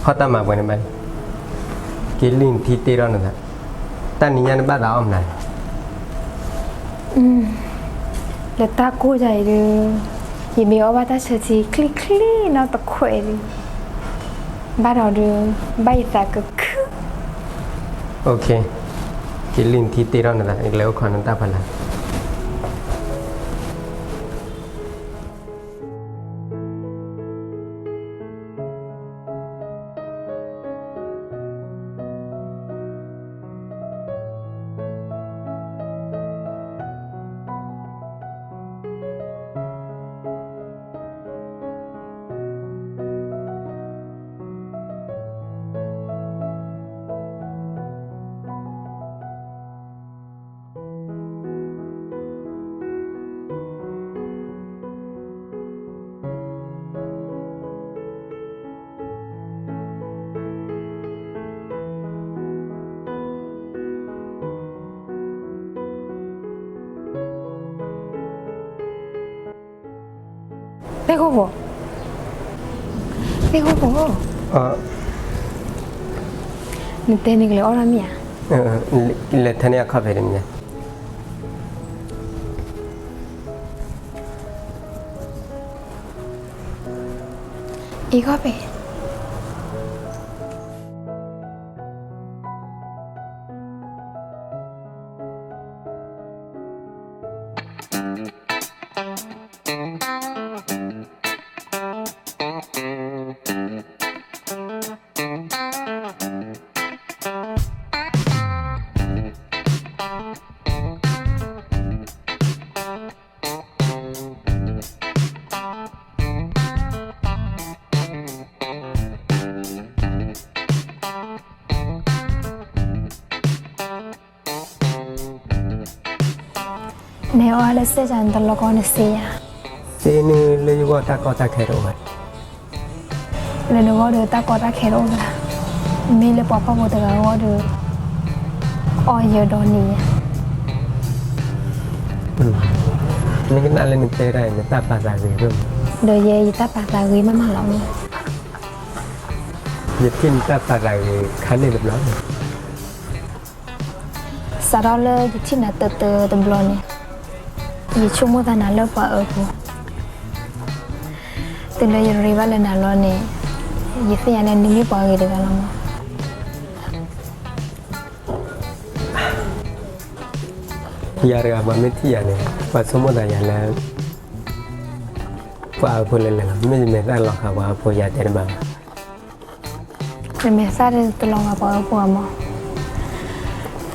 ထီၣ်တၢ်မၤပှဲၤန့ၣ်ဘၣ်, က့ၤလုၢ်နထံတ့ၢ်ထီၣ်နသး, တၢ်နံၤညါနဘၣ်သးအီၣ်မနုၤလဲၣ်. လၢတၢ်ကိၢ်ယၤအံၤဒီး ယမ့ၢ်အီၣ်ဘၣ်တၢ်ဆၢထံချ့ချ့နီတခွဲးဒီး ဘၣ်ဒီးဒီး ဘၣ်ယသးကခု, က့ၤလုၢ်နထံတ့ၢ်ထီၣ်နသး ကလဲၤအိၣ်ခိးနတၢ်ဖီလာ်. သ့ၣ်ခိၣ်ဖိ, သ့ၣ်ခိၣ်ဖိ, နတဲန့ၣ်ကလဲၤအီၣ်တၢ်မ့ၢ်ဧါ. လဲၤထဲန့ၣ်အခီၣ်ဖဲန့ၣ်မ့ၢ်ဧါ. အံၤခီၣ်ဖဲ နဟဲအီၣ်လၢစဲၣ်ကၠၢ်န့ၣ် တလီၤကီနစ့ယၤ, စ့န့ၣ်လၢယဂီၢ်တၢ်ကီတၢ်ခဲတအိၣ်ဘၣ်. လၢနဂီၢ်ဒီးတၢ်ကီတၢ်ခဲတအိၣ်ဘၣ်, မ့ၢ်လၢပှၤဖှီၣ်ဖိတဂၤအဂီၢ်ဒီး အီၣ်ယၢၤဒီးန့ၣ်ယၤ. နကနၣ်လၢနတဲတၢ်အံၤ နတၢ်ပာ်သးဂ့ၤဘၣ်မး. ဒီးယဲယတၢ်ပာ်သးဂ့ၤမးမးလီၤမး. ယထံၣ်နတၢ်ပာ်သးဂ့ၤခါန့ၣ်တဘျီန့ၣ် စးထီၣ်လၢယထံၣ်နၤတၢတၢတဘျီန့ၣ်, ယဆိကမိၣ်သးနၤလၢပှၤအၢဖိ, တုၤလၢယရ့ဘၣ်လၢနၤလီၤန့ၣ်, ယသ့ၣ်ညါလၢနမ့ၢ်ပှၤဂ့ၤတဂၤလီၤမး. ယၤတဂၤပှၤမ့ၢ်ထံၣ်ယၤန့ၣ် ပှၤဆိကမိၣ်သးယၤလၢ ပှၤအၢဖိလဲၣ်လဲၣ်လီၤ. မ့ၢ်ယမဲာ်သၣ်လီၤဃာ်ပှၤအၢဖိ ယၤတဲတဘၣ်ဘၣ်. နမဲာ်သၣ်တလီၤဃာ်ပှၤအၢဖိအမး,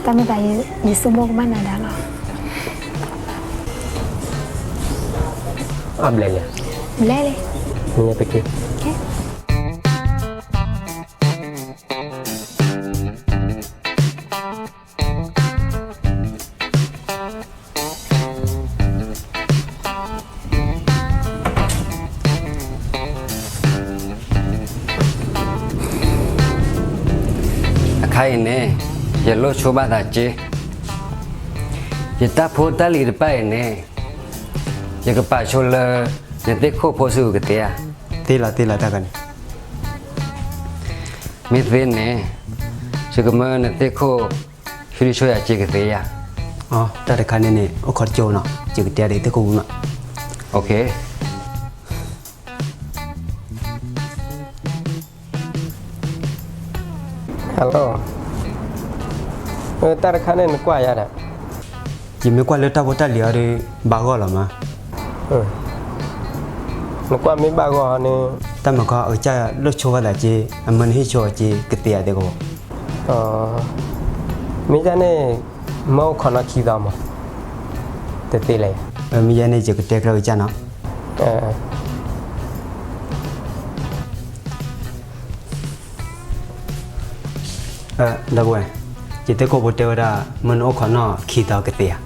တၢ်မ့ၢ်သး ယဆိကမိၣ်ကမၣ်နၤဒၣ်လီၤ. အဘျဲၣ်လံ, ဘျဲၣ်လံ, နပက့ၤ အခါအံၤန့ၣ် ယလိၣ်ဆိဘၣ်သးစ့, ယတၢ်ဖိတၢ်လံၤတဖၣ်အံၤန့ၣ် ယကပာ်ဆိလၢ နသ့ၣ်ခိၣ်ဖိဆူကသ့ဧါ. သ့လီၤသ့လီၤတၢ်ခါန့ၣ်, မ့ၢ်သ့န့ၣ် ယကမၢနသ့ၣ်ခိၣ် ဟံးဆူၣ်ယၤစ့ကသ့ဧါ. တၢ်တခါန့ၣ်န့ၣ် အိၣ်ခိးတကၠိနီၤ, ယကတဲဒ်သ့ၣ်ခိၣ်ပူၤနီၤ. တၢ်တခါန့ၣ်နကွၢ်ယၤဒီး, ယမ့ၢ်ကွၢ်လၢတၢ်ဖိတၢ်လံၤအီၤဒီး ဘၣ်ဂီၢ်လီၤမး. နကွၢ်မ့ၢ်ဘၣ်ဂီၢ်န့ၣ်, တၢ်မၤခီအကစၢ်လိၣ်ဆိဘၣ်သးစ့, အမၢနဟံးဆိအစ့ကသ့ဧါသ့ၣ်ကီး. မ့ၢ်ဒ်န့ၣ် မၢအိၣ်ခိးနီၢ်ခံသီမး, တသ့လၢၤ. မ့ၢ်ယဲန့ၣ် ယကတဲကျၢၤကစၢ်နီၤ. ဒီပုၢ်ဝဲၢ်, ယသ့ၣ်ခိၣ်ဖိတဲဝဲဒၣ် မၢနအိၣ်ခိးနီၢ်ခံသီကသ့ဧါ.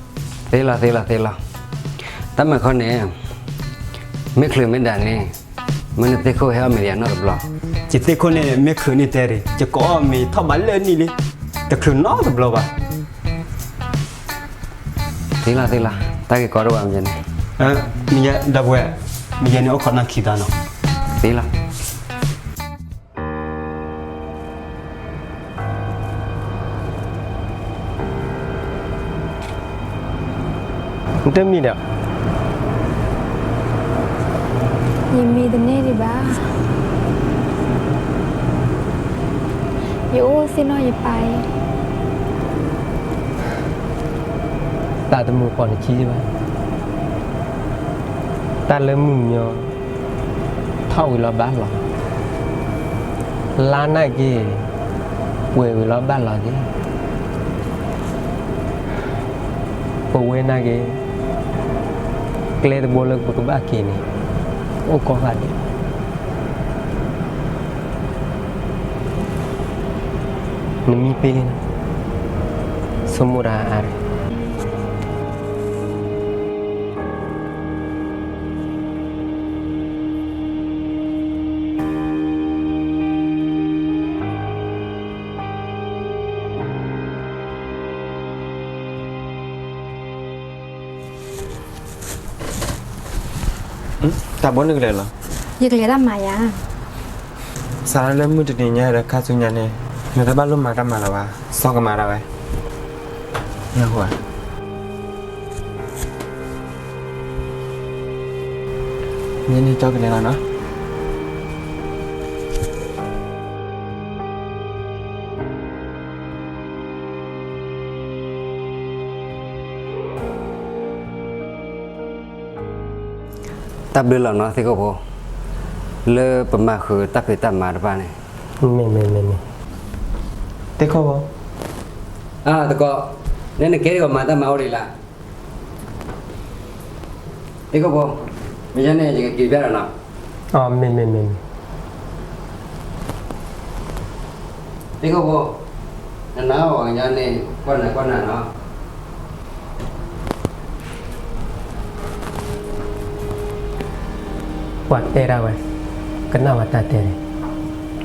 သ့လီၤ သ့လီၤ သ့လီၤ. တၢ်မၤခီန့ၣ် မ့ၢ်ချုးမ့ၢ်ဒၣ်န့ၣ် မၢနသ့ၣ်ခိၣ်ဟဲအီၣ်မ့ၤယၤနီတဘျီ. ယသ့ၣ်ခိၣ်န့ၣ် မ့ၢ်ချုးန့ၣ်တဲဒၣ် ယကအီၣ်မ့ၤထီၣ်ဘးလၢနံၣ်လံ, တချုးနီတဘျီဘၣ်. သ့လီၤ သ့လီၤ. တၢ်ဂ့ၢ်ကီတအိၣ်ဘၣ်မ့ၢ်ယဲန့ၣ်. မ့ၢ်ယဲ ဒီပုၢ်ဝဲၢ်, မ့ၢ်ယဲန့ၣ်အိၣ်ခိးနီၢ်ခံသီနီၤ. သ့လီၤ. နတမံဒီး, ယမံတန့ၢ်ဒံးဘၣ်. ယအိၣ်သ့ၣ်နီၣ်ယပၢ်အံၤ, သးတမုာ်ပိာ်နခံဘၣ်. တၢ်လၢမုၢ်ကညီ ထီၣ်ဝံၤလီၤဘၣ်လီၤ, လါနာ်က့ ပှဲၤဝံၤလီၤဘၣ်လီၤက့ၤ. ပဝဲနာ်က့ ကျဲတဘိလၢပကဘၣ်က့ၤန့ၣ် အိၣ်ကိးဂၤဒဲး. နမံသ့လံနီၤ, ဆိကမိၣ်တၢ်အါရံၤ. တၢ်ဘိနကလဲၤလီၤ. ယကလဲၤတၢ်မၤယၤ. စးထီၣ်လၢမုၢ်တနံၤညါဒီးခါဆူညါန့ၣ် နတဘၣ်လိၣ်မၤတၢ်မၤလၢၤဘၣ်, စီကမၤဒၣ်ဝဲ. ညါန့ၣ်ကလဲၤလီၤနီၤ. တၢ်ဘျုးလီၤနီၤသ့ၣ်ခိၣ်ဖိ, လၢပမၤဃုာ်တၢ်ဖံးတၢ်မၤတဖၣ်န့ၣ်. မ့ၢ်, မ့ၢ်, မ့ၢ်, မ့ၢ်. သ့ၣ်ခိၣ်ဖိ. အၢ သကိး, နဲနကဲဒံးဂီၤမၤတၢ်မၤအိၣ်ဒံးလၢ်. သ့ၣ်ခိၣ်ဖိ, မ့ၢ်ယဲန့ၣ် ယကက့ၤဖျါလီၤနီၤ. မ့ၢ်, မ့ၢ်, မ့ၢ်, မ့ၢ်. သ့ၣ်ခိၣ်ဖိ, နနာ်အီၤပှၤကညီန့ၣ် ကွၢ်နၤကွၢ်နၤနီၤ. ပှၤတဲဒၣ်ဝဲ, ကနၣ်ဝဲတၢ်တဲန့ၣ်.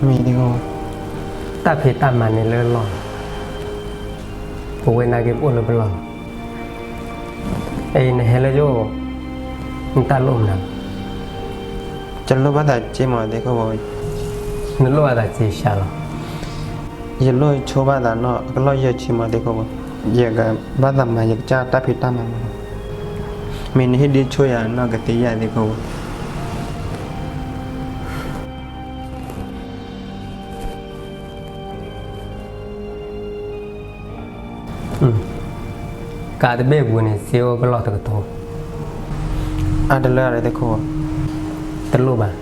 မ့ၢ်သ့ၣ်ခိၣ်, တၢ်ဖံးတၢ်မၤန့ၣ်လၢလီၢ်, ပဝဲနာ်က့ပအိၣ်လၢပလီၢ်လီၤ. အံၤနဟဲလၢယအိၣ်, နတၢ်လိၣ်မနုၤ. ယလိၣ်ဘၣ်သးစ့မးသ့ၣ်ခိၣ်ဖိ. နလိၣ်ဘၣ်သးစ့စှၤလီၤ. ယလိၣ်ဆိဘၣ်သးနီၢ်အကလီၢ်ယဲၢ်ဆံမးသ့ၣ်ခိၣ်ဖိ. ယကဘၣ်သးမၤယကစၢ်တၢ်ဖံးတၢ်မၤမး. မ့ၢ်နဟ့ၣ်ဒုးဆိယၤနီၢ်ကသ့ယဲၢ်သ့ၣ်ခိၣ်ဖိ. ကးတဘ့ၣ်ပူၤန့ၣ် စ့အိၣ်ပလီၢ်တကထိ. အါတလၢအရ့သ့ၣ်ခိၣ်. တလိၣ်ဘၣ်.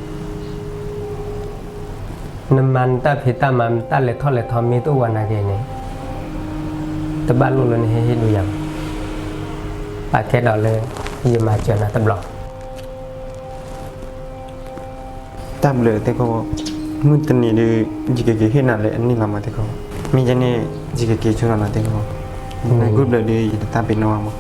နမၤနတၢ်ဖံးတၢ်မၤ နတၢ်လဲၤထီၣ်လဲၤထီမ့ၢ်တအိၣ်ဝဲနာ်က့န့ၣ် တဘၣ်လိၣ်လၢနဟ့ၣ်ဟ့ၣ်ဒုးယၤဘၣ်. ပာ်ကဲဒီးလၢ ယမၤစၢၤနၤတဘျီ. တၢ်ဘျုးသ့ၣ်ခိၣ်ဖိ, မုၢ်တနံၤဒုး ယကက့ၤဟ့ၣ်နၤလၢအနံၣ်လီၤမးသ့ၣ်ခိၣ်ဖိ. မ့ၢ်ယဲန့ၣ် ယကက့ၤဆိလီၤနီၤသ့ၣ်ခိၣ်ဖိ. နဂုၢ်ဘျုးဒုး ယတသးပ့ၤနီၣ်ဘၣ်မး.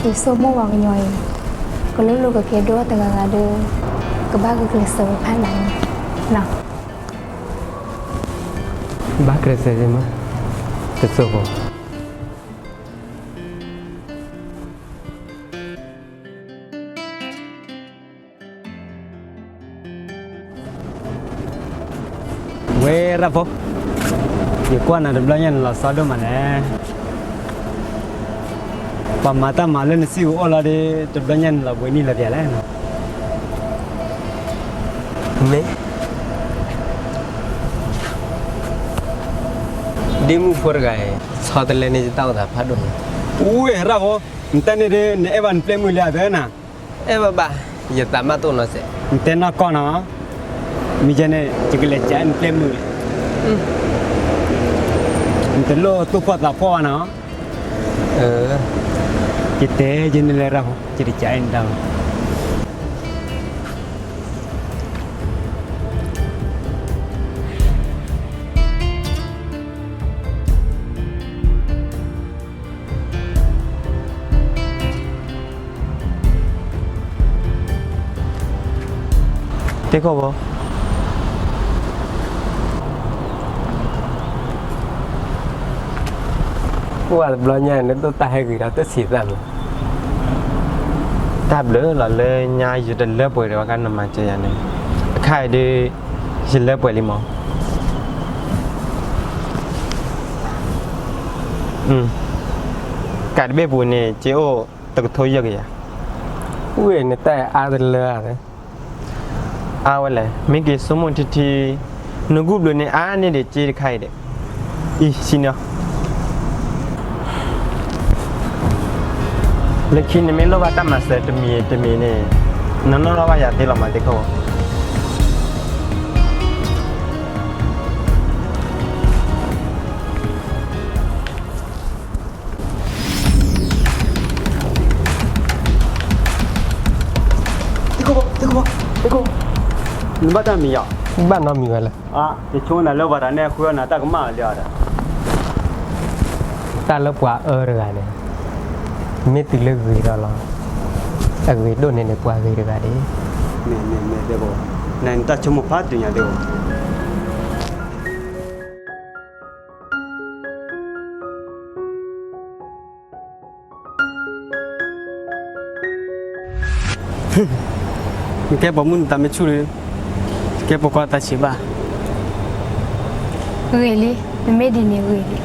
ယဆိကမိၣ်ပှၤကညီအံၤ ကလိၣ်လိၣ်ကကဲဒိၣ်တဂၤဂၤဒီး ကဘၣ်ဂုာ်ကျဲးစၢးဝဲဖးဒိၣ်န့ၣ်လီၤ. ဘၣ်ကျဲးစၢးက့ၤမး, တစိၢ်ဖိ. ဝဲရၣ်ဖိ, ယကွၢ်နၤတဘျီညါနလီၤဆီဒိၣ်မးလဲၣ်. ပှၤမၤတၢ်မၤလၢနစုပူၤအိၣ်လီၤဒီး တဘျီညါနလီၤဘှံးနံၣ်လီၤပှဲၤလဲၣ်. မ့ၢ် ဒ့မုၣ်ဖိတဂၤအံၤ ဆီတလဲန့ၢ်ယတၢ်အိၣ်သးဖးဒိၣ်န့ၣ်. အိၣ်ရၣ်ဖိ, နတဲန့ၣ်ဒီး နအဲၣ်ဘၣ်နပျဲၢ်မုၣ်လံဧါသၢနၤ. အဲၣ်ဘၣ်ဘၣ်, ယသးမၢ်တအိၣ်နီတစဲး. နတဲနီၢ်ကီၢ်နီၤ, မ့ၢ်ယဲန့ၣ် ယကလဲၤကးအဲၣ်နပျဲၢ်မုၣ်လံ. နတလိၣ်သူၣ်ဖှီၣ်သးဖှီၣ်ဘၣ်နီၤ. ယတဲယဲန့ၣ်လၢရၣ်ဖိ, ယတကးအဲၣ်နတၢ်ဘၣ်. သ့ၣ်ခိၣ်ဖိ, အိၣ်ဝဲတဘျီညါ နဒိၣ်တၢ်ဟဲဂ့ၤဒီးတဆံးသးမး. တၢ်ဘျုးလီၤလၢညါယတလၢပှဲၤဒီးဝဲကနမၤစၢၤယၤန့ၣ်, အခါအံၤဒုး ယလၢပှဲၤလံမး. ကးတဘ့ၣ်ပူၤန့ၣ် က့အိၣ်တကထိယဲၢ်ကယၤ. အိၣ်နတၢ်အါတလၢဧါ. အါဝဲလဲၣ်, မ့ၢ်က့ၤဆိကမိၣ်ထံထံ, နဂုၢ်ဘျုးန့ၣ်အါန့ၢ်ဒံးက့တခါအံၤဒီး, အံၤ ဆံန့ၣ် လၢခံနမ့ၢ်လိၣ်ဘၣ်တၢ်မၤစၢၤတမံၤတမံၤန့ၣ်, နနီၣ်ထီၣ်ဘၣ်ယၤသ့လီၤမးသ့ၣ်ခိၣ်. သ့ၣ်ခိၣ်, သ့ၣ်ခိၣ်, နဘၣ်တၢ်မံၤယၤ, ဘၣ်နီတမံၤဝဲလၢ, ယဆိကမိၣ်လၢပှၤတဂၤန့ၣ် ဃုအီၣ်နၤတၢ်ကမၣ်လီၤဒီး, တၢ်လၢပှၤအၢတဂၤန့ၣ်, မ့ၢ်တုၤလၢဂ့ၤဒီးလီၤ, အဂ့ၤဒိၣ်န့ၢ်န့ၣ်ပှၤဂ့ၤတဂၤဒၣ်, မ့ၢ်မ့ၢ်မ့ၢ်သ့ၣ်ခိၣ်, နတၢ်ဆိကမိၣ်ဖးတုၤညါသ့ၣ်ခိၣ်. နကဲပိာ်မုၣ်နသးမ့ၢ်ဆူၣ်လံ, ကဲပိာ်ခွါသးဆံးဘၣ်. ဂ့ၤလံ, နမ့ၢ်ဒ်န့ၣ်ဂ့ၤလံ.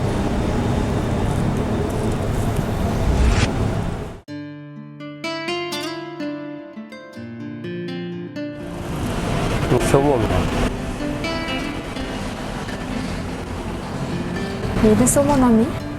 နဆိကမိၣ်မး, ယတဆိကမိၣ်နီတမံၤ.